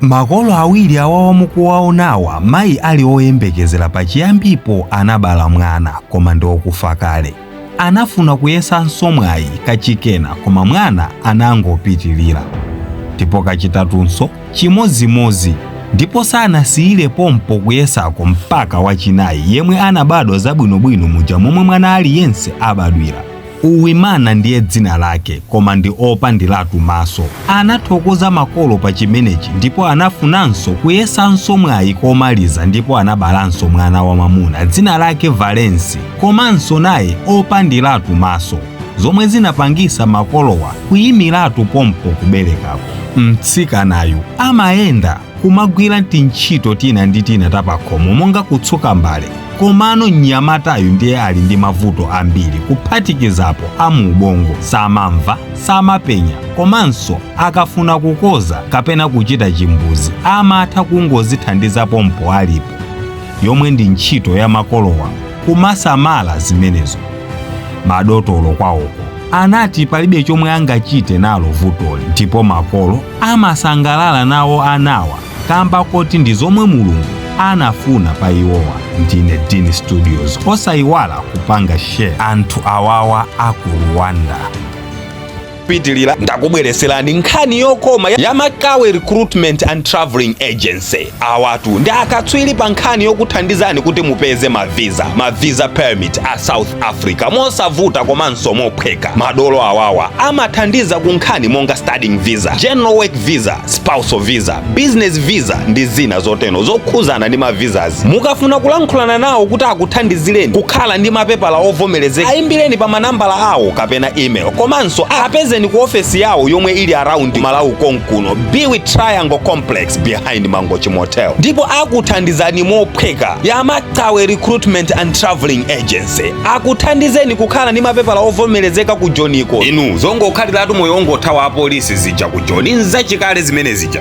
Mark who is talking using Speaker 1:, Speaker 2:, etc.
Speaker 1: Makolo awiri awawa mukuwaonawa, mayi ali oyembekezera pachiyambipo anabala mwana, koma ndi okufa kale. Anafuna kuyesanso mwayi kachikena, koma mwana anangopitilira. Ndipo kachitatunso chimodzimodzi, ndipo sanasiyire pompo kuyesako mpaka wachinayi yemwe anabadwa zabwinobwino muja momwe mwana aliyense abadwira. Uwimana ndiye dzina lake, koma ndi opandiratu maso. Anathokoza makolo pa chimenechi ndipo anafunanso kuyesanso mwayi komaliza ndipo anabalanso mwana wamwamuna dzina lake Valensi, komanso naye opandiratu maso, zomwe zinapangisa makolowa kuyimiratu pompo kuberekako. Mtsikanayu amayenda kumagwira tintchito tina ndi tina tapakhomo monga kutsuka mbale, komano mnyamatayu ndiye ali ndi mavuto ambiri, kuphatikizapo amuubongo. Samamva, samapenya, komanso akafuna kukoza kapena kuchita chimbuzi amatha kungozithandiza pompo alipo, yomwe ndi ntchito ya makolowa kumasamala zimenezo. Madotolo kwawoko anati palibe chomwe angachite nalo vutoli, ndipo makolo amasangalala nawo anawa kamba koti ndi zomwe Mulungu anafuna pa iwowa. Ndine Dean Studios, osayiwala kupanga share. Anthu awawa aku Rwanda.
Speaker 2: Pitilira, ndakubwereserani nkhani yokoma ya Makawe Recruitment and Traveling Agency. Awatu ndi akatswiri pa nkhani yokuthandizani kuti mupeze mavisa, mavisa permit a South Africa mosavuta komanso mophweka. Madolo awawa amathandiza ku nkhani monga studying visa, general work visa, spousal visa, business visa ndi zina zotero zokhuzana ndi mavisas. Mukafuna kulankhulana nawo kuti akuthandizireni kukhala ndi mapepala ovomerezeka, ayimbireni pa manambala awo kapena email, komanso apezeni ku ofesi yawo yomwe ili around Malawi konkuno, Biwi Triangle Complex, behind Mangochi Motel, ndipo akuthandizani mophweka. Ya Makawe Recruitment and Traveling Agency akuthandizeni kukhala ndi mapepala ovomerezeka ku Joniko. Inu zongokhaliratu moyo ongothawa apolisi zija ku Joni nzachikale zimene zija.